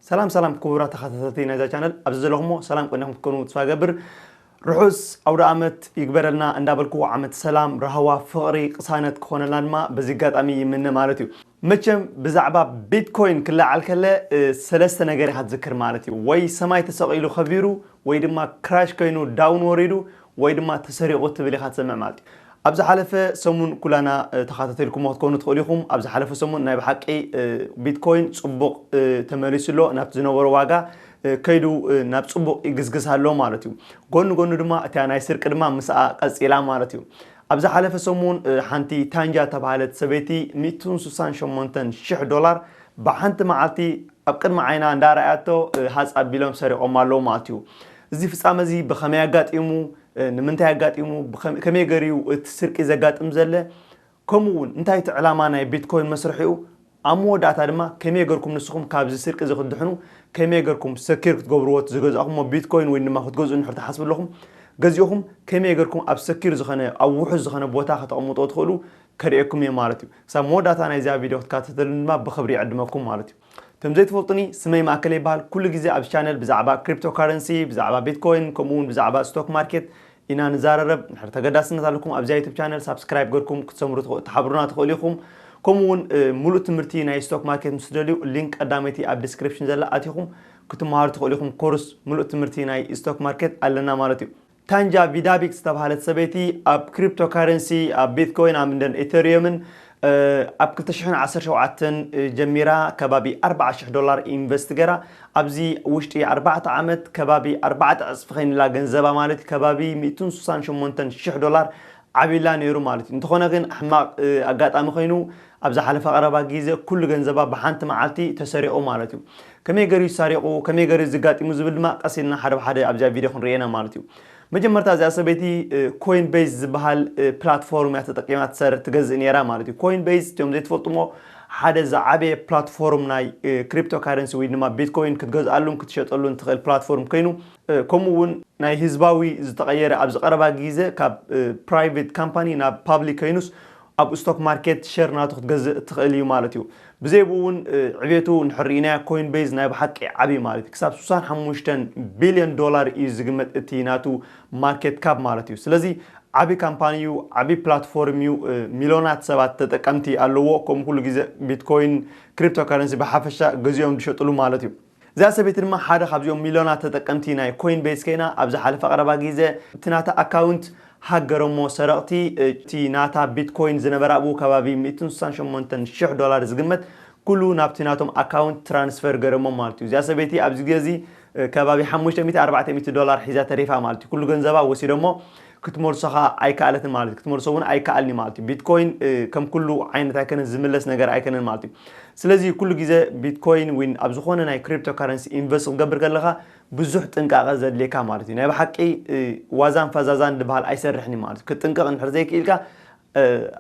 ሰላም ሰላም ክቡራት ተኸታተልቲ ናይዛ ቻነል፣ ኣብዚ ዘለኹሞ ሰላም ቅንኹም ክትኮኑ ተስፋ ገብር። ርሑስ ኣውደ ዓመት ይግበረልና እንዳበልኩ፣ ዓመት ሰላም፣ ራህዋ፣ ፍቕሪ፣ ቅሳነት ክኾነልና ድማ በዚ ኣጋጣሚ ይምነ ማለት እዩ። መቸም ብዛዕባ ቢትኮይን ክለዓል ከለ ሰለስተ ነገር ኢኻ ትዝክር ማለት እዩ። ወይ ሰማይ ተሰቒሉ ከቢሩ፣ ወይ ድማ ክራሽ ኮይኑ ዳውን ወሪዱ፣ ወይ ድማ ተሰሪቑ ትብል ኢኻ ትሰምዕ ማለት እዩ። ኣብ ዝሓለፈ ሰሙን ኩላና ተኸታተልኩሞ ክትኮኑ ትኽእሉ ኢኹም። ኣብ ዝሓለፈ ሰሙን ናይ ብሓቂ ቢትኮይን ጽቡቕ ተመሊሱ ኣሎ፣ ናብቲ ዝነበሮ ዋጋ ከይዱ ናብ ጽቡቕ ይግስግስ ኣሎ ማለት እዩ። ጎኒ ጎኒ ድማ እቲያ ናይ ስርቂ ድማ ምስኣ ቀጺላ ማለት እዩ። ኣብ ዝሓለፈ ሰሙን ሓንቲ ታንጃ ተባሃለት ሰበይቲ ሚእትን ስሳን ሸሞንተን ሽሕ ዶላር ብሓንቲ መዓልቲ ኣብ ቅድሚ ዓይና እንዳረኣያቶ ሃጽ ኣቢሎም ሰሪቖም ኣለዉ ማለት እዩ። እዚ ፍጻመ እዚ ብኸመይ ኣጋጢሙ፣ ንምንታይ ኣጋጢሙ፣ ከመይ ገርዩ እቲ ስርቂ ዘጋጥም ዘለ፣ ከምኡ እውን እንታይ እቲ ዕላማ ናይ ቢትኮይን መስርሒኡ፣ ኣብ መወዳእታ ድማ ከመይ ገርኩም ንስኹም ካብዚ ስርቂ እዚ ክትድሕኑ፣ ከመይ ገርኩም ሰኪር ክትገብርዎ እቲ ዝገዛእኹሞ ቢትኮይን ወይ ድማ ክትገዝኡ እንድሕር ትሓስቡ ኣለኹም፣ ገዚእኹም ከመይ ገርኩም ኣብ ሰኪር ዝኾነ፣ ኣብ ውሑስ ዝኾነ ቦታ ከተቐምጥዎ ትኽእሉ ከርእየኩም እየ ማለት እዩ። ክሳብ መወዳእታ ናይዚኣ ቪድዮ ክትከታተሉኒ ድማ ብኽብሪ ይዕድመኩም ማለት እዩ። እቶም ዘይትፈልጡኒ፣ ስመይ ማእከለ ይበሃል። ኩሉ ግዜ ኣብዚ ቻነል ብዛዕባ ክሪፕቶ ካረንሲ፣ ብዛዕባ ቢትኮይን፣ ከምኡ እውን ብዛዕባ ስቶክ ማርኬት ኢና ንዛረረብ። እንድሕር ተገዳስነት ኣለኩም ኣብዚኣ ዩቱብ ቻነል ሳብስክራይብ ገርኩም ክትሰምሩ ትኽእሉ፣ ትሓብሩና ትኽእሉ ኢኹም። ከምኡ እውን ሙሉእ ትምህርቲ ናይ ስቶክ ማርኬት ምስ ትደልዩ ሊንክ ቀዳመይቲ ኣብ ዲስክሪፕሽን ዘላ ኣቲኹም ክትመሃሩ ትኽእሉ ኢኹም። ኮርስ ሙሉእ ትምህርቲ ናይ ስቶክ ማርኬት ኣለና ማለት እዩ። ታንጃ ቪዳቢክ ዝተባሃለት ሰበይቲ ኣብ ክሪፕቶ ካረንሲ፣ ኣብ ቢትኮይን፣ ኣብ እንደን ኢተሪየምን ኣብ ክልተ ሽሕን ዓሰርተ ሸውዓተን ጀሚራ ከባቢ ኣርባዓ ሽሕ ዶላር ኢንቨስት ገራ ኣብዚ ውሽጢ ኣርባዕተ ዓመት ከባቢ ኣርባዕተ ዕፅፊ ኸይንላ ገንዘባ ማለት ከባቢ ሚእትን ስሳን ሸሞንተን ሽሕ ዶላር ዓብላ ነይሩ ማለት እዩ። እንተኾነ ግን ሕማቕ ኣጋጣሚ ኮይኑ ኣብ ዝሓለፈ ቀረባ ግዜ ኩሉ ገንዘባ ብሓንቲ መዓልቲ ተሰሪቑ ማለት እዩ። ከመይ ገርዩ ሰሪቑ፣ ከመይ ገርዩ ዝጋጢሙ ዝብል ድማ ቀስ ኢልና ሓደ ብሓደ ኣብዚኣ ቪድዮ ክንርእየና ማለት እዩ። መጀመርታ እዚኣ ሰበይቲ ኮይን ቤዝ ዝበሃል ፕላትፎርም እያ ተጠቂማ ትሰር ትገዝእ ነይራ ማለት እዩ። ኮይን ቤዝ እቲኦም ዘይትፈልጥሞ ሓደ ዝዓበየ ፕላትፎርም ናይ ክሪፕቶ ካረንሲ ወይ ድማ ቢትኮይን ክትገዝኣሉን ክትሸጠሉን ትኽእል ፕላትፎርም ኮይኑ ከምኡ እውን ናይ ህዝባዊ ዝተቐየረ ኣብዚ ቀረባ ግዜ ካብ ፕራይቬት ካምፓኒ ናብ ፓብሊክ ኮይኑስ ኣብ ስቶክ ማርኬት ሸር ናቱ ክትገዝእ ትኽእል እዩ ማለት እዩ። ብዘይ ብኡ እውን ዕቤቱ እንድሕር ርኢናዮ ኮይን ቤዝ ናይ ብሓቂ ዓብዪ ማለት እዩ። ክሳብ ስሳን ሓሙሽተን ቢልዮን ዶላር እዩ ዝግመት እቲ ናቱ ማርኬት ካፕ ማለት እዩ። ስለዚ ዓብዪ ካምፓኒ እዩ፣ ዓብዪ ፕላትፎርም እዩ። ሚልዮናት ሰባት ተጠቀምቲ ኣለዎ። ከምኡ ኩሉ ግዜ ቢትኮይን ክሪፕቶ ካረንሲ ብሓፈሻ ገዚኦም ዝሸጥሉ ማለት እዩ። እዛ ሰበይቲ ድማ ሓደ ካብዚኦም ሚልዮናት ተጠቀምቲ ናይ ኮይን ቤዝ ኮይና ኣብ ዝሓለፈ ቀረባ ግዜ እቲ ናታ ኣካውንት ሃገረሞ ሰረቕቲ። እቲ ናታ ቢትኮይን ዝነበረ ኣብኡ ከባቢ ሚእትን ስሳን ሸሞንተን ሽሕ ዶላር ዝግመት ኩሉ ናብቲ ናቶም ኣካውንት ትራንስፈር ገረሞ ማለት እዩ። እዚኣ ሰበይቲ ኣብዚ ግዜ እዚ ከባቢ ሓሙሽተ ሚእቲ ኣርባዕተ ሚእቲ ዶላር ሒዛ ተሪፋ ማለት እዩ። ኩሉ ገንዘባ ወሲዶሞ ክትመልሶ ከዓ ኣይከኣለትን ማለት እዩ። ክትመልሶ እውን ኣይከኣልን ማለት እዩ። ቢትኮይን ከም ኩሉ ዓይነት ኣይከነን ዝምለስ ነገር ኣይከነን ማለት እዩ። ስለዚ ኩሉ ግዜ ቢትኮይን ወይ ኣብ ዝኾነ ናይ ክሪፕቶ ካረንሲ ኢንቨስት ክትገብር ከለኻ ብዙሕ ጥንቃቐ ዘድልየካ ማለት እዩ። ናይ ብሓቂ ዋዛን ፈዛዛን ዝበሃል ኣይሰርሕን ማለት እዩ። ክትጥንቀቕ እንድሕር ዘይክኢልካ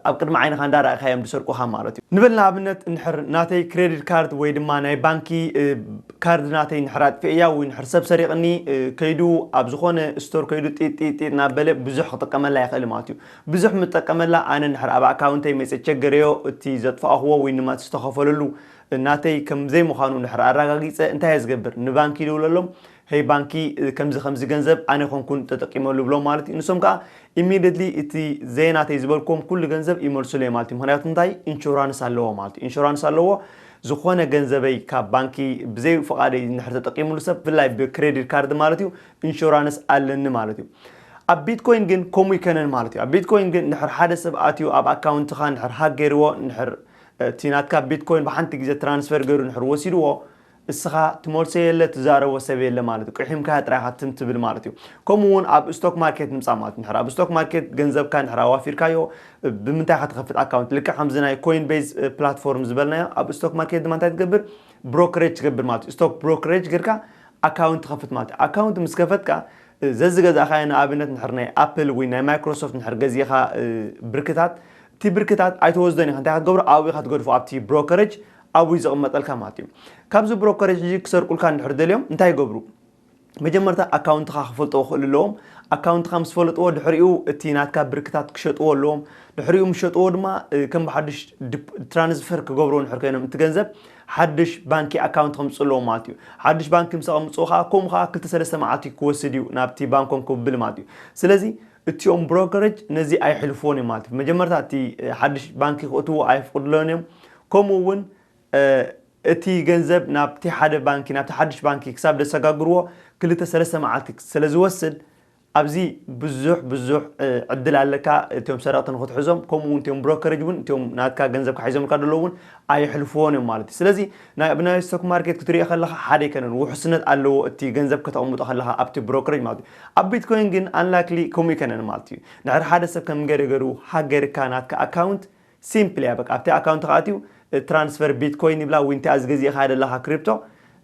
ኣብ ቅድሚ ዓይንኻ እንዳረኣኻዮም ዝሰርቁኻ ማለት እዩ። ንበል ንኣብነት እንድሕር ናተይ ክሬዲት ካርድ ወይ ድማ ናይ ባንኪ ካርድ ናተይ እንድሕር ኣጥፊእያ ወይ እንድሕር ሰብ ሰሪቕኒ ከይዱ ኣብ ዝኾነ ስቶር ከይዱ ጢጥ ጢጥ ጢጥ እናበለ ብዙሕ ክጥቀመላ ይኽእል ማለት እዩ። ብዙሕ ምጠቀመላ ኣነ እንድሕር ኣብ ኣካውንተይ መፅእ ቸገረዮ እቲ ዘጥፋእኽዎ ወይ ድማ እቲ ዝተኸፈለሉ ናተይ ከም ዘይምዃኑ እንድሕር ኣረጋጊፀ እንታይ እየ ዝገብር? ንባንኪ ይድውለሎም፣ ሄይ ባንኪ ከምዚ ከምዚ ገንዘብ ኣነ ኮንኩን ተጠቂመሉ ብሎም ማለት እዩ። ንሶም ከዓ ኢሚድየትሊ እቲ ዘይናተይ ዝበልኩም ኩሉ ገንዘብ ይመልሱለይ ማለት እዩ። ምክንያቱ እንታይ ኢንሹራንስ ኣለዎ ማለት እዩ። ኢንሹራንስ ኣለዎ። ዝኾነ ገንዘበይ ካብ ባንኪ ብዘይ ፍቓደይ እንድሕር ተጠቂምሉ ሰብ ብፍላይ ብክሬዲት ካርድ ማለት እዩ ኢንሹራንስ ኣለኒ ማለት እዩ። ኣብ ቢትኮይን ግን ከምኡ ይከነን ማለት እዩ። ኣብ ቢትኮይን ግን እንድሕር ሓደ ሰብ ኣትዩ ኣብ ኣካውንትኻ እንድሕር ሃክ ገይርዎ እንድሕር እቲ ናትካ ቢትኮይን ብሓንቲ ግዜ ትራንስፈር ገይሩ እንድሕር ወሲድዎ እስኻ ትመልሶ የለ ትዛረቦ ሰብ የለ ማለት እዩ። ቅሒምካ ጥራይኻ ትም ትብል ማለት እዩ። ከምኡ እውን ኣብ ስቶክ ማርኬት ንምፃእ ማለት እንድሕር ኣብ ስቶክ ማርኬት ገንዘብካ እንድሕር ኣዋፊርካዮ ብምንታይ ኢኻ ትኸፍት ኣካውንት ልክዕ ከምዚ ናይ ኮይን ቤዝ ፕላትፎርም ዝበልናዮ ኣብ ስቶክ ማርኬት ድማ እንታይ ትገብር ብሮከሬጅ ትገብር ማለት እዩ። ስቶክ ብሮከሬጅ ጌርካ ኣካውንት ትኸፍት ማለት እዩ። ኣካውንት ምስ ከፈትካ ዘዝገዛእኻዮ ንኣብነት እንድሕር ናይ ኣፕል ወይ ናይ ማይክሮሶፍት እንድሕር ገዚእኻ ብርክታት እቲ ብርክታት ኣይተወስዶን ኢኻ እንታይ ክትገብሮ ኣብኡ ኢኻ ትገድፎ ኣብቲ ብሮከሬጅ ኣብኡ እዩ ዝቕመጠልካ ማለት እዩ። ካብዚ ብሮከሬጅ ሕጂ ክሰርቁልካ እንድሕር ደልዮም እንታይ ይገብሩ? መጀመርታ ኣካውንትኻ ክፈልጥዎ ክኽእሉ ኣለዎም። ኣካውንትኻ ምስ ፈለጥዎ ድሕሪኡ እቲ ናትካ ብርክታት ክሸጥዎ ኣለዎም። ድሕሪኡ ምስ ሸጥዎ ድማ ከም ብሓዱሽ ትራንስፈር ክገብርዎ እንድሕር ኮይኖም እቲ ገንዘብ ሓድሽ ባንኪ ኣካውንት ከምፅእ ኣለዎ ማለት እዩ። ሓድሽ ባንኪ ምስ ኣምፅኡ ከዓ ከምኡ ከዓ ክልተ ሰለስተ መዓልቲ ክወስድ እዩ ናብቲ ባንኮም ክብል ማለት እዩ። ስለዚ እቲኦም ብሮከረጅ ነዚ ኣይሕልፍዎን እዮም ማለት እዩ። መጀመርታ እቲ ሓድሽ ባንኪ ክእትዎ ኣይፍቅድሎን እዮም። ከምኡ እውን እቲ ገንዘብ ናብቲ ሓደ ባንኪ ናብቲ ሓድሽ ባንኪ ክሳብ ደሰጋግርዎ ክልተ ሰለስተ መዓልቲ ስለ ዝወስድ ኣብዚ ብዙሕ ብዙሕ ዕድል ኣለካ እቲኦም ሰረቕቲ ንክትሕዞም። ከምኡ እውን እቲኦም ብሮከረጅ እውን እቲኦም ናትካ ገንዘብ ካሒዞምልካ ደለዉ እውን ኣይሕልፍዎን እዮም ማለት እዩ። ስለዚ ናይ ኣብ ናይ ስቶክ ማርኬት ክትሪኦ ከለካ ሓደ ኣይከነን፣ ውሕስነት ኣለዎ እቲ ገንዘብ ከተቕምጦ ከለካ ኣብቲ ብሮከረጅ ማለት እዩ። ኣብ ቢትኮይን ግን ኣንላክሊ ከምኡ ኣይከነን ማለት እዩ። ድሕሪ ሓደ ሰብ ከም ገደ ገሩ ሃገርካ ናትካ ኣካውንት ሲምፕል እያ። በቃ ኣብቲ ኣካውንት ከኣትዩ ትራንስፈር ቢትኮይን ይብላ ወይ እንታይ ዝገዚእካ ዘለካ ክሪፕቶ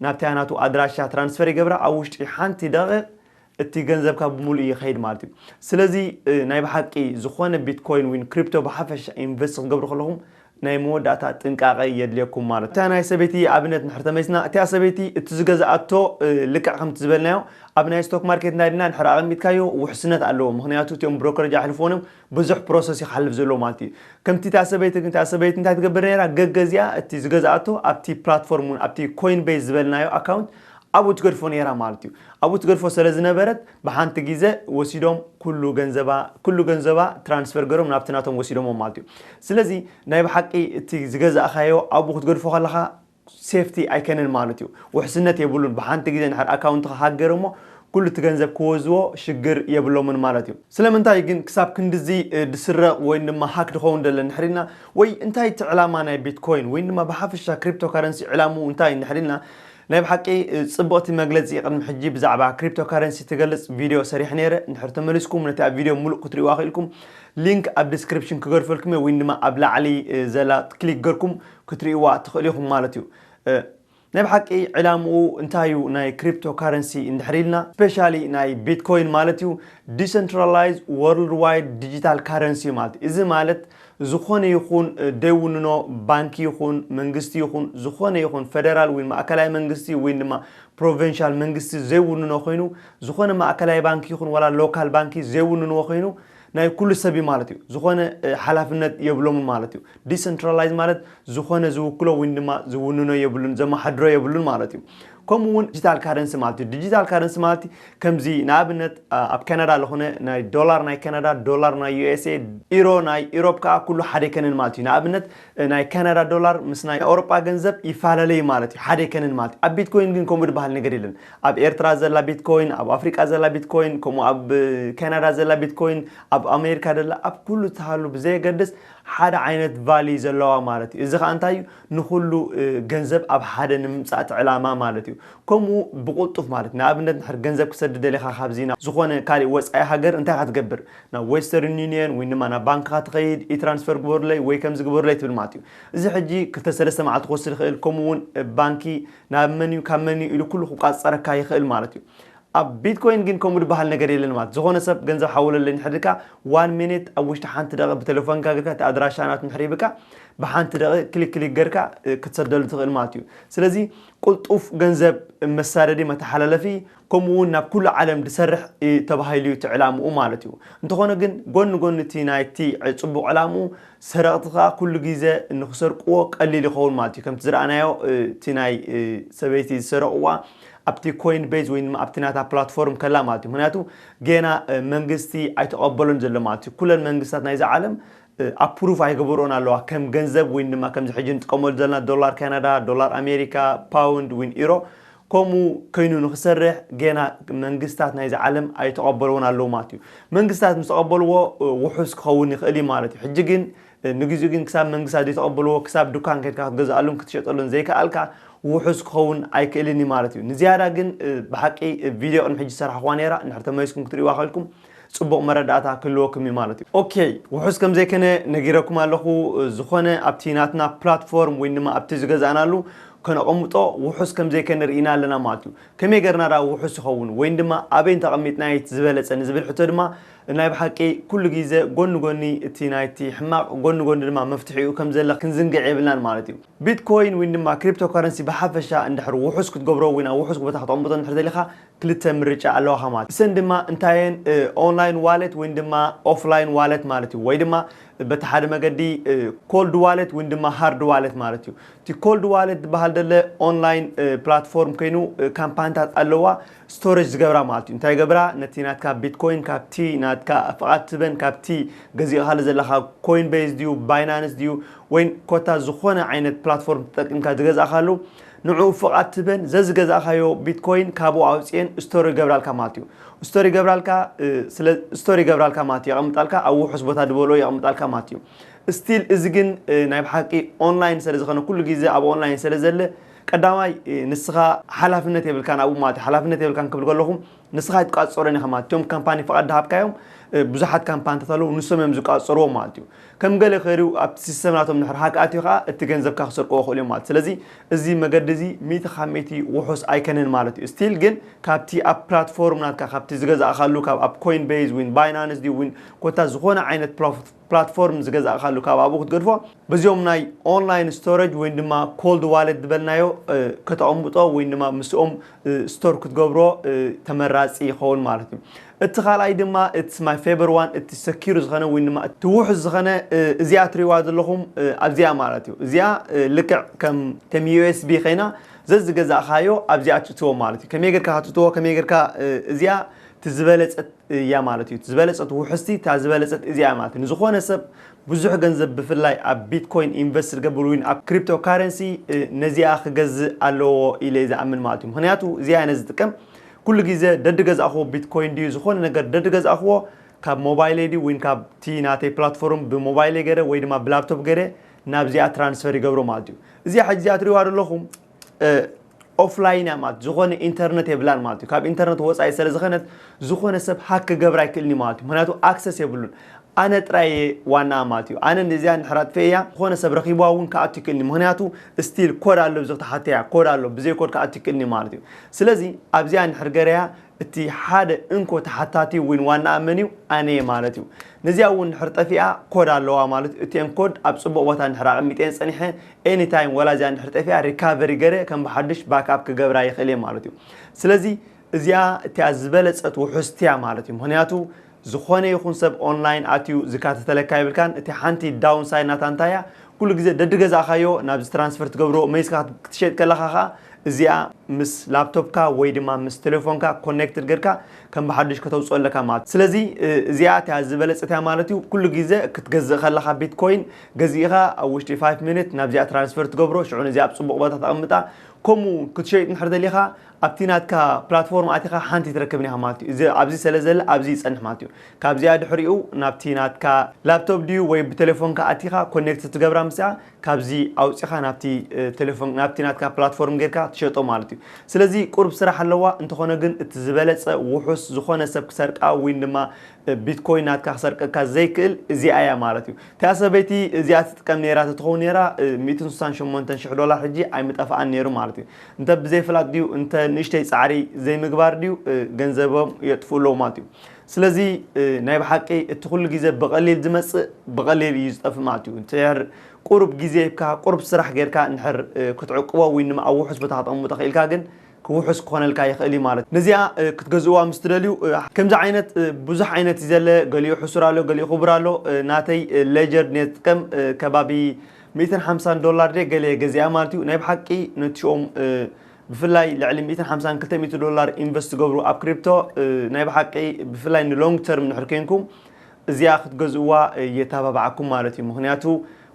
ናብቲ ናቱ ኣድራሻ ትራንስፈር ይገብራ። ኣብ ውሽጢ ሓንቲ ደቂቕ እቲ ገንዘብካ ብምሉእ ይኸይድ ማለት እዩ። ስለዚ ናይ ብሓቂ ዝኾነ ቢትኮይን ወይ ክሪፕቶ ብሓፈሻ ኢንቨስት ክትገብሩ ከለኹም ናይ መወዳእታ ጥንቃቐ የድልየኩም ማለት እዩ። እታ ናይ ሰበይቲ ኣብነት ንድሕር ተመይስና እቲኣ ሰበይቲ እቲ ዝገዝኣቶ ልክዕ ከምቲ ዝበልናዮ ኣብ ናይ ስቶክ ማርኬት ናይ ድና ንድሕር ኣቐሚጥካዮ ውሕስነት ኣለዎ። ምክንያቱ እቲኦም ብሮከረጅ ኣሕልፎንም ብዙሕ ፕሮሰስ ይሓልፍ ዘሎ ማለት እዩ። ከምቲ እታ ሰበይቲ ግን እታ ሰበይቲ እንታይ ትገብር ነይራ? ገገዚኣ እቲ ዝገዝኣቶ ኣብቲ ፕላትፎርም እውን ኣብቲ ኮይን ቤዝ ዝበልናዮ ኣካውንት ኣብኡ ትገድፎ ነይራ ማለት እዩ። ኣብኡ ትገድፎ ስለ ዝነበረት ብሓንቲ ግዜ ወሲዶም ኩሉ ገንዘባ ኩሉ ገንዘባ ትራንስፈር ገሮም ናብቲ ናቶም ወሲዶሞ ማለት እዩ። ስለዚ ናይ ብሓቂ እቲ ዝገዛእካዮ ኣብኡ ክትገድፎ ከለካ ሴፍቲ ኣይከነን ማለት እዩ። ውሕስነት የብሉን። ብሓንቲ ግዜ ንድሕር ኣካውንትካ ሃገር እሞ ኩሉ እቲ ገንዘብ ክወዝዎ ሽግር የብሎምን ማለት እዩ። ስለምንታይ ግን ክሳብ ክንድዚ ድስረቕ ወይ ድማ ሃክ ድኸውን ደለ ንሕሪልና ወይ እንታይ እቲ ዕላማ ናይ ቢትኮይን ወይ ድማ ብሓፈሻ ክሪፕቶ ካረንሲ ዕላምኡ እንታይ ንሕሪልና ናይ ብሓቂ ጽቡቕቲ መግለጺ ቅድሚ ሕጂ ብዛዕባ ክሪፕቶ ካረንሲ ትገልጽ ቪድዮ ሰሪሕ ነይረ። እንድሕር ተመሊስኩም ነቲ ኣብ ቪድዮ ሙሉእ ክትሪእዋ ክኢልኩም ሊንክ ኣብ ዲስክሪፕሽን ክገድፈልኩም ወይ ድማ ኣብ ላዕሊ ዘላ ክሊክ ገርኩም ክትሪእዋ ትኽእሉ ኢኹም ማለት እዩ። ናይ ብሓቂ ዕላምኡ እንታይ እዩ ናይ ክሪፕቶ ካረንሲ እንድሕር ኢልና ስፔሻሊ ናይ ቢትኮይን ማለት እዩ ዲሰንትራላይዝ ወርልድ ዋይድ ዲጂታል ካረንሲ ማለት እዩ። እዚ ማለት ዝኾነ ይኹን ደይውንኖ ባንኪ ይኹን መንግስቲ ይኹን ዝኾነ ይኹን ፌደራል ወይ ማእከላይ መንግስቲ ወይ ድማ ፕሮቪንሻል መንግስቲ ዘይውንኖ ኮይኑ ዝኾነ ማእከላይ ባንኪ ይኹን ዋላ ሎካል ባንኪ ዘይውንንዎ ኮይኑ ናይ ኩሉ ሰብ እዩ ማለት እዩ። ዝኾነ ሓላፍነት የብሎምን ማለት እዩ። ዲሰንትራላይዝ ማለት ዝኾነ ዝውክሎ ወይ ድማ ዝውንኖ የብሉን ዘመሓድሮ የብሉን ማለት እዩ። ከምኡ እውን ዲጂታል ካረንሲ ማለት እዩ። ዲጂታል ካረንሲ ማለት ከምዚ ንኣብነት ኣብ ካናዳ ዝኾነ ናይ ዶላር ናይ ካናዳ ዶላር ናይ ዩ ኤስ ኤ ኢሮ ናይ ኢሮፕ ከዓ ኩሉ ሓደ ኣይከነን ማለት እዩ። ንኣብነት ናይ ካናዳ ዶላር ምስ ናይ ኣውሮጳ ገንዘብ ይፈላለዩ ማለት እዩ። ሓደ ኣይከነን ማለት እዩ። ኣብ ቢትኮይን ግን ከምኡ ዝበሃል ነገር የለን። ኣብ ኤርትራ ዘላ ቢትኮይን ኣብ ኣፍሪቃ ዘላ ቢትኮይን ከምኡ ኣብ ካናዳ ዘላ ቢትኮይን ኣብ ኣሜሪካ ዘላ ኣብ ኩሉ ትሃሉ ብዘየገድስ ሓደ ዓይነት ቫልዩ ዘለዋ ማለት እዩ። እዚ ከዓ እንታይ እዩ ንኩሉ ገንዘብ ኣብ ሓደ ንምምፃእ እቲ ዕላማ ማለት እዩ። ከምኡ ብቁልጡፍ ማለት ንኣብነት ንድሕር ገንዘብ ክሰድድ ደሊካ ካብዚ ናብ ዝኾነ ካሊእ ወፃኢ ሃገር እንታይ ኢካ ትገብር ናብ ዌስተርን ዩኒየን ወይ ድማ ናብ ባንክካ ትኸይድ ኢትራንስፈር ግበሩለይ ወይ ከምዚ ግበሩለይ ትብል ማለት እዩ። እዚ ሕጂ ክልተ ሰለስተ መዓልቲ ክወስድ ይኽእል። ከምኡ እውን ባንኪ ናብ መን እዩ ካብ መን እዩ ኢሉ ኩሉ ክቋፀረካ ይኽእል ማለት እዩ። ኣብ ቢትኮይን ግን ከምኡ ዝበሃል ነገር የለን ማለት ዝኾነ ሰብ ገንዘብ ሓውለለይ ንሕድካ ዋን ሚኒት ኣብ ውሽጢ ሓንቲ ደቂ ብቴሌፎንካ ገርካ እቲ ኣድራሻ ናቱ ንሕር ይብካ ብሓንቲ ደቂ ክሊክ ክሊክ ገርካ ክትሰደሉ ትኽእል ማለት እዩ። ስለዚ ቁልጡፍ ገንዘብ መሳደዲ መተሓላለፊ ከምኡ እውን ናብ ኩሉ ዓለም ዝሰርሕ ተባሂሉ እዩ እቲ ዕላምኡ ማለት እዩ። እንተኾነ ግን ጎኒ ጎኒ እቲ ናይቲ ፅቡቕ ዕላምኡ ሰረቕቲ ከዓ ኩሉ ግዜ ንክሰርቅዎ ቀሊል ይኸውን ማለት እዩ። ከምቲ ዝረኣናዮ እቲ ናይ ሰበይቲ ዝሰረቕዋ ኣብቲ ኮይን ቤዝ ወይ ድማ ኣብቲ ናታ ፕላትፎርም ከላ ማለት እዩ። ምክንያቱ ጌና መንግስቲ ኣይተቐበሎን ዘሎ ማለት እዩ። ኩለን መንግስታት ናይዚ ዓለም ኣፕሩፍ ኣይገበርኦን ኣለዋ ከም ገንዘብ ወይ ድማ ከምዚ ሕጂ ንጥቀመሉ ዘለና ዶላር ካናዳ ዶላር ኣሜሪካ ፓውንድ ዊን ኢሮ ከምኡ ከይኑ ንክሰርሕ ጌና መንግስታት ናይዚ ዓለም ኣይተቐበልዎን ኣለዉ ማለት እዩ። መንግስታት ምስ ተቐበልዎ ውሑስ ክኸውን ይኽእል እዩ ማለት እዩ። ሕጂ ግን ንግዚኡ ግን ክሳብ መንግስታት ዘይተቐበልዎ ክሳብ ዱካን ከድካ ክትገዝኣሉን ክትሸጠሉን ዘይከኣልካ ውሑስ ክኸውን ኣይክእልን እዩ ማለት እዩ። ንዝያዳ ግን ብሓቂ ቪድዮ ቅድሚ ሕጂ ዝሰራሕኹዋ ነይራ እንድሕር ተመሊስኩም ክትርእይዋ ከልኩም ፅቡቕ መረዳእታ ክህልወኩም እዩ ማለት እዩ። ኦኬ ውሑስ ከም ዘይከነ ነጊረኩም ኣለኹ። ዝኾነ ኣብቲ ናትና ፕላትፎርም ወይ ድማ ኣብቲ ዝገዛእናሉ ከነቐምጦ ውሑስ ከም ዘይከነ ርኢና ኣለና ማለት እዩ። ከመይ ገርና ዳ ውሑስ ይኸውን ወይ ድማ ኣበይ እንተቐሚጥና እቲ ዝበለጸ ንዝብል ሕቶ ድማ ናይ ብሓቂ ኩሉ ግዜ ጎኒ ጎኒ እቲ ናይቲ ሕማቕ ጎኒ ጎኒ ድማ መፍትሒኡ ከም ዘለ ክንዝንግዕ የብልናን ማለት እዩ። ቢትኮይን ወይ ድማ ክሪፕቶ ካረንሲ ብሓፈሻ እንድሕር ውሑስ ክትገብሮ ወይ ናብ ውሑስ ቦታ ክተቐምጦ እንድሕር ደሊኻ ክልተ ምርጫ ኣለዋኻ ማለት እሰን ድማ እንታየን ኦንላይን ዋለት ወይ ድማ ኦፍላይን ዋለት ማለት እዩ ወይ ድማ በቲ ሓደ መገዲ ኮልድ ዋለት ወይ ድማ ሃርድ ዋለት ማለት እዩ። እቲ ኮልድ ዋለት ዝበሃል ደለ ኦንላይን ፕላትፎርም ኮይኑ ካምፓኒታት ኣለዋ ስቶሬጅ ዝገብራ ማለት እዩ። እንታይ ገብራ? ነቲ ናትካ ቢትኮይን ካብቲ ናትካ ፍቓድ ትበን ካብቲ ገዚእኻሉ ዘለኻ ኮይን ቤዝ ድዩ፣ ባይናንስ ድዩ፣ ወይ ኮታ ዝኾነ ዓይነት ፕላትፎርም ተጠቂምካ ዝገዛእካሉ ንዕኡ ፍቓድ ትበን ዘዝገዛእካዮ ቢትኮይን ካብኡ ኣውፅኤን ስቶር ይገብራልካ ማለት እዩ። ስቶር ይገብራልካ ስለ ስቶር ይገብራልካ ማለት እዩ። የቐምጣልካ ኣብ ውሑስ ቦታ ዝበሎ የቐምጣልካ ማለት እዩ። ስቲል እዚ ግን ናይ ብሓቂ ኦንላይን ስለ ዝኾነ ኩሉ ግዜ ኣብ ኦንላይን ስለ ዘለ ቀዳማይ ንስኻ ሓላፍነት የብልካን ኣብኡ ማለት እዩ። ሓላፍነት የብልካን ክብል ከለኹም ንስኻ ኣይትቃጸሮን ኢኻ ማለት እቶም ካምፓኒ ፍቓድ ድሃብካዮም ብዙሓት ካምፓኒታት ኣለዉ ንሶም እዮም ዝቃጸርዎ ማለት እዩ። ከም ገለ ከይሩ ኣብቲ ሲስተም ናቶም ንድሕር ሃክ ኣትዩ ከዓ እቲ ገንዘብካ ክሰርቅዎ ክእሉ እዮም ማለት ስለዚ እዚ መገዲ እዚ ሚእቲ ካብ ሚእቲ ውሑስ ኣይከነን ማለት እዩ። ስቲል ግን ካብቲ ኣብ ፕላትፎርም ናትካ ካብቲ ዝገዛእካሉ ካብ ኣብ ኮይን ቤዝ ዊን ባይናንስ ድዩ ዊን ኮታ ዝኾነ ዓይነት ፕላትፎርም ዝገዛእካሉ ካብ ኣብኡ ክትገድፎ በዚኦም ናይ ኦንላይን ስቶሬጅ ወይ ድማ ኮልድ ዋለት ዝበልናዮ ከተቐምጦ ወይ ድማ ምስኦም ስቶር ክትገብሮ ተመራፂ ይኸውን ማለት እዩ። እቲ ካልኣይ ድማ እቲ my favorite one እቲ ሰኪሩ ዝኾነ ወይ ድማ እቲ ውሑስ ዝኾነ እዚኣ ትሪዋ ዘለኹም ኣብዚኣ ማለት እዩ። እዚኣ ልክዕ ከም ከም ዩኤስቢ ከይና ዘዝገዛእካዮ ኣብዚኣ ትእትዎ ማለት እዩ። ከመይ ጌርካ ክትእትዎ ከመይ ጌርካ እዚኣ ትዝበለፀት እያ ማለት እዩ። ዝበለፀት ውሕስቲ እታ ዝበለፀት እዚኣ ማለት እዩ። ንዝኾነ ሰብ ብዙሕ ገንዘብ ብፍላይ ኣብ ቢትኮይን ኢንቨስት ዝገብር ወይ ኣብ ክሪፕቶ ካረንሲ ነዚኣ ክገዝእ ኣለዎ ኢለ ዝኣምን ማለት እዩ። ምክንያቱ እዚኣ ነዚ ጥቀም ኩሉ ግዜ ደድገዛእኽዎ ቢትኮይን ድዩ ዝኾነ ነገር ደድገዛእኽዎ ካብ ሞባይለይ ድዩ ወይ ካብቲ ናተይ ፕላትፎርም ብሞባይለይ ገይረ ወይ ድማ ብላፕቶፕ ገይረ ናብዚኣ ትራንስፈር ይገብሮ ማለት እዩ። እዚኣ ሕጂ እዚኣ ትሪዋ ዘለኹም ኦፍላይን እያ ማለት ዝኾነ ኢንተርነት የብላን ማለት እዩ። ካብ ኢንተርነት ወፃኢ ስለ ዝኾነት ዝኾነ ሰብ ሃክ ክገብር ኣይክእልን እዩ ማለት እዩ። ምክንያቱ ኣክሰስ የብሉን። ኣነ ጥራይ እየ ዋናኣ ማለት እዩ። ኣነ ነዚኣ እንድሕር ኣጥፍኤያ ዝኾነ ሰብ ረኺብዋ እውን ክኣቱ ይክእልን እዩ። ምክንያቱ ስቲል ኮድ ኣሎ ብዚ ክትሓተያ ኮድ ኣሎ ብዘይ ኮድ ክኣቱ ይክእልን እዩ ማለት እዩ። ስለዚ ኣብዚኣ እንድሕር ገረያ እቲ ሓደ እንኮ ተሓታቲ ዊን ዋና ኣመን እዩ ኣነ እየ ማለት እዩ። ነዚኣ እውን እንድሕር ጠፊኣ ኮድ ኣለዋ ማለት እዩ። እቲአን ኮድ ኣብ ፅቡቕ ቦታ እንድሕር ኣቐሚጠን ፀኒሐ ኤኒታይም ወላ እዚኣ እንድሕር ጠፊኣ ሪካቨሪ ገረ ከም ብሓዱሽ ባክኣፕ ክገብራ ይኽእል እየ ማለት እዩ። ስለዚ እዚኣ እቲኣ ዝበለፀት ውሕስቲ እያ ማለት እዩ። ምክንያቱ ዝኾነ ይኹን ሰብ ኦንላይን ኣትዩ ዝካተተለካ የብልካን። እቲ ሓንቲ ዳውን ሳይድ ናታ እንታይ እያ? ኩሉ ግዜ ደድገዛእካዮ ናብዚ ትራንስፈር ትገብሮ መይስካ ክትሸጥ ከለኻ ኸዓ እዚኣ ምስ ላፕቶፕካ ወይ ድማ ምስ ቴሌፎንካ ኮኔክትድ ጌርካ ከም ብሓዱሽ ከተውፅኦ ኣለካ ማለት እዩ። ስለዚ እዚኣ እቲኣ ዝበለፀት እያ ማለት እዩ። ኩሉ ግዜ ክትገዝእ ከለኻ ቢትኮይን ገዚእኻ ኣብ ውሽጢ ፋይቭ ሚኒት ናብዚኣ ትራንስፈር ትገብሮ ሽዑ ነዚኣ ኣብ ፅቡቕ ቦታ ተቐምጣ። ከምኡ ክትሸይጥ እንድሕር ደሊኻ ኣብቲ ናትካ ፕላትፎርም ኣቲኻ ሓንቲ ትረክብን ኢኻ ማለት እዩ። እዚ ኣብዚ ስለ ዘለ ኣብዚ ይጸንሕ ማለት እዩ። ካብዚኣ ድሕሪኡ ናብቲ ናትካ ላፕቶፕ ድዩ ወይ ብቴሌፎንካ ኣቲኻ ኮኔክት ትገብራ ምስኣ ካብዚ ኣውጺኻ ናብቲ ቴሌፎን ናብቲ ናትካ ፕላትፎርም ጌርካ ትሸጦ ማለት እዩ። ስለዚ ቁርብ ስራሕ ኣለዋ። እንተኾነ ግን እቲ ዝበለጸ ውሑስ ዝኾነ ሰብ ክሰርቃ ወይ ድማ ቢትኮይን ናትካ ክሰርቀካ ዘይክእል እዚኣ እያ ማለት እዩ። እታ ሰበይቲ እዚኣ ትጥቀም ነይራ ተትኸውን ነይራ ሚእትን ስሳን ሸሞንተን ሽሕ ዶላር ሕጂ ኣይምጠፍኣን ነይሩ ማለት እዩ። እንተ ብዘይፍላጥ ድዩ እንተ ንእሽተይ ጻዕሪ ዘይምግባር ድዩ ገንዘቦም የጥፍኡ ኣለዉ ማለት እዩ። ስለዚ ናይ ብሓቂ እቲ ኩሉ ግዜ ብቐሊል ዝመጽእ ብቐሊል እዩ ዝጠፍእ ማለት እዩ። እንድሕር ቁሩብ ግዜ ሂብካ ቁሩብ ስራሕ ጌርካ እንድሕር ክትዕቅቦ ወይ ድማ ኣብ ውሑስ ቦታ ከተቕምጦ ክኢልካ ግን ክውሑስ ክኾነልካ ይኽእል እዩ ማለት እዩ። ነዚኣ ክትገዝእዋ ምስ ትደልዩ ከምዚ ዓይነት ብዙሕ ዓይነት እዩ ዘለ። ገሊኡ ሕሱር ኣሎ፣ ገሊኡ ክቡር ኣሎ። ናተይ ሌጀር ድየ ዝጥቀም ከባቢ ሚእትን ሓምሳን ዶላር ድየ ገለ ገዚኣ ማለት እዩ። ናይ ብሓቂ ነቲኦም ብፍላይ ልዕሊ ሚእትን ሓምሳን ክልተ ሚእቲ ዶላር ኢንቨስት ትገብሩ ኣብ ክሪፕቶ ናይ ብሓቂ ብፍላይ ንሎንግ ተርም እንድሕር ኮይንኩም እዚኣ ክትገዝእዋ የተባባዓኩም ማለት እዩ። ምክንያቱ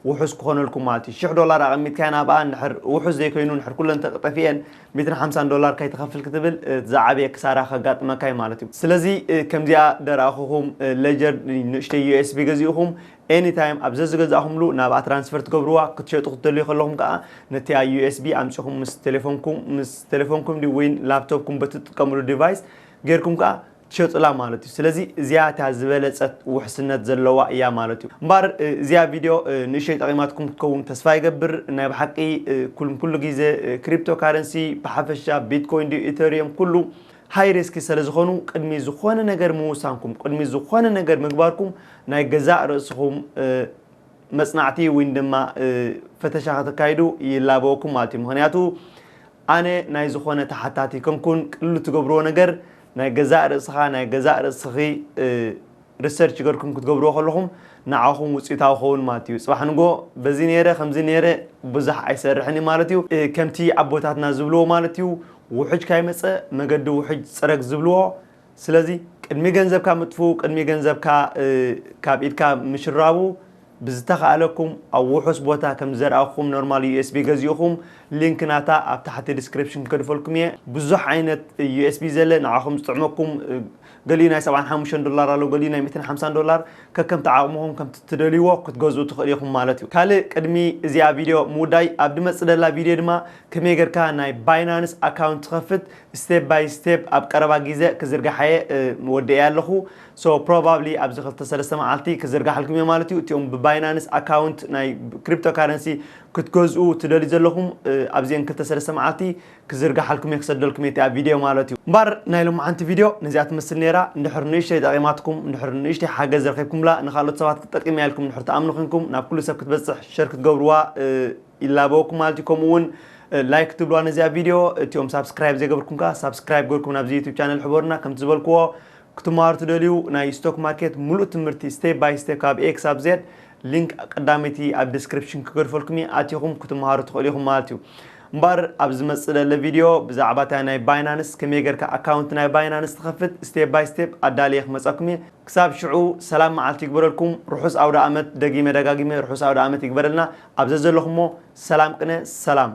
ውሑስ ክኾነልኩም ማለት እዩ። ሽሕ ዶላር ኣቐሚጥካያ ናብኣ እንድሕር ውሑስ ዘይኮይኑ እንድሕር ኩለን ተጠፊኤን ሚእትን ሓምሳን ዶላር ከይትኸፍል ክትብል ዝዓበየ ክሳራ ከጋጥመካ እዩ ማለት እዩ። ስለዚ ከምዚኣ ደረኣኹኹም ሌጀር ንእሽተይ ዩኤስቢ ገዚእኹም ኤኒታይም ኣብ ዘዝገዛእኹምሉ ናብኣ ትራንስፈር ትገብርዋ ክትሸጡ ክትደልዩ ከለኹም ከዓ ነቲያ ዩኤስቢ ኣምፂኹም ምስ ቴሌፎንኩም ምስ ቴሌፎንኩም ድዩ ወይን ላፕቶፕኩም በትጥቀምሉ ዲቫይስ ጌርኩም ከዓ ትሸጡላ ማለት እዩ። ስለዚ እዚኣ እታ ዝበለፀት ውሕስነት ዘለዋ እያ ማለት እዩ። እምበር እዚኣ ቪድዮ ንእሽተይ ጠቒማትኩም ክትከውን ተስፋ ይገብር። ናይ ብሓቂ ኩሉ ግዜ ክሪፕቶ ካረንሲ ብሓፈሻ ቢትኮይን ድዩ ኢተሪየም ኩሉ ሃይ ሪስክ ስለ ዝኾኑ ቅድሚ ዝኾነ ነገር ምውሳንኩም ቅድሚ ዝኾነ ነገር ምግባርኩም ናይ ገዛእ ርእስኹም መፅናዕቲ ወይ ድማ ፈተሻ ከተካይዱ ይላበወኩም ማለት እዩ። ምክንያቱ ኣነ ናይ ዝኾነ ተሓታቲ ከንኩን ቅሉ ትገብርዎ ነገር ናይ ገዛእ ርእስኻ ናይ ገዛእ ርእስኺ ሪሰርች ገርኩም ክትገብርዎ ከለኹም ንዓኹም ውፅኢታዊ ኸውን ማለት እዩ። ፅባሕ ንጎ በዚ ነይረ ከምዚ ነይረ ብዙሕ ኣይሰርሕን እዩ ማለት እዩ። ከምቲ ኣቦታትና ዝብልዎ ማለት እዩ፣ ውሕጅ ካይመፀ መገዲ ውሕጅ ፅረግ ዝብልዎ። ስለዚ ቅድሚ ገንዘብካ ምጥፍኡ፣ ቅድሚ ገንዘብካ ካብ ኢድካ ምሽራቡ ብዝተኻእለኩም ኣብ ውሑስ ቦታ ከም ዘርኣኹም ኖርማል ዩኤስቢ ገዚእኹም ሊንክ ናታ ኣብ ታሕቲ ዲስክሪፕሽን ክገድፈልኩም እየ። ብዙሕ ዓይነት ዩኤስቢ ዘለ ንዓኹም ዝጥዕመኩም፣ ገሊኡ ናይ ሰብዓን ሓሙሽተን ዶላር ኣሎ፣ ገሊኡ ናይ ሚእትን ሓምሳን ዶላር። ከከምቲ ዓቕምኹም ከምቲ ትደልይዎ ክትገዝኡ ትኽእሉ ኢኹም ማለት እዩ። ካልእ ቅድሚ እዚኣ ቪድዮ ምውዳይ ኣብ ድመጽእ ደላ ቪድዮ ድማ ከመይ ጌርካ ናይ ባይናንስ ኣካውንት ትኸፍት ስቴፕ ባይ ስቴፕ ኣብ ቀረባ ግዜ ክዝርጋሓየ ወዲኤ ኣለኹ። ሶ ፕሮባብሊ ኣብዚ ክልተ ሰለስተ መዓልቲ ክዝርጋሓልኩም እየ ማለት እዩ። እቲኦም ብባይናንስ ኣካውንት ናይ ክሪፕቶ ካረንሲ ክትገዝኡ ትደልዩ ዘለኹም ኣብዚአን ክልተ ሰለስተ መዓልቲ ክዝርጋሓልኩም እየ ክሰደልኩም እየ እቲኣ ቪድዮ ማለት እዩ። እምበር ናይ ሎማዓንቲ ቪድዮ ነዚኣ ትመስል ነይራ። እንድሕር ንእሽተይ ጠቒማትኩም እንድሕር ንእሽተይ ሓገዝ ረኺብኩምላ ንኻልኦት ሰባት ክትጠቂም እያ ኢልኩም እንድሕር ትኣምኑ ኮንኩም ናብ ኩሉ ሰብ ክትበፅሕ ሸር ክትገብርዋ ይላበወኩም ማለት እዩ። ከምኡ እውን ላይክ ትብልዋ ነዚኣ ቪድዮ። እቲኦም ሳብስክራይብ ዘይገበርኩም ከኣ ሳብስክራይብ ገርኩም ናብዚ ዩቱብ ቻነል ሕበሩና። ከምቲ ዝበልክዎ ክትመሃሩ ትደልዩ ናይ ስቶክ ማርኬት ሙሉእ ትምህርቲ ስቴፕ ባይ ስቴፕ ካብ ኤ ክሳብ ዜድ ሊንክ ቀዳመይቲ ኣብ ዲስክሪፕሽን ክገድፈልኩም እየ ኣቲኹም ክትመሃሩ ትኽእሉ ኢኹም ማለት እዩ። እምበር ኣብ ዝመፅእ ለለ ቪድዮ ብዛዕባ እታ ናይ ባይናንስ ከመይ ጌርካ ኣካውንት ናይ ባይናንስ ትኸፍት ስቴፕ ባይ ስቴፕ ኣዳልየ ክመፀኩም እየ። ክሳብ ሽዑ ሰላም መዓልቲ ይግበረልኩም። ርሑስ ኣውደ ኣመት ደጊመ ደጋጊመ ርሑስ ኣውደ ኣመት ይግበረልና። ኣብ ዘዘለኹሞ ሰላም ቅነ ሰላም።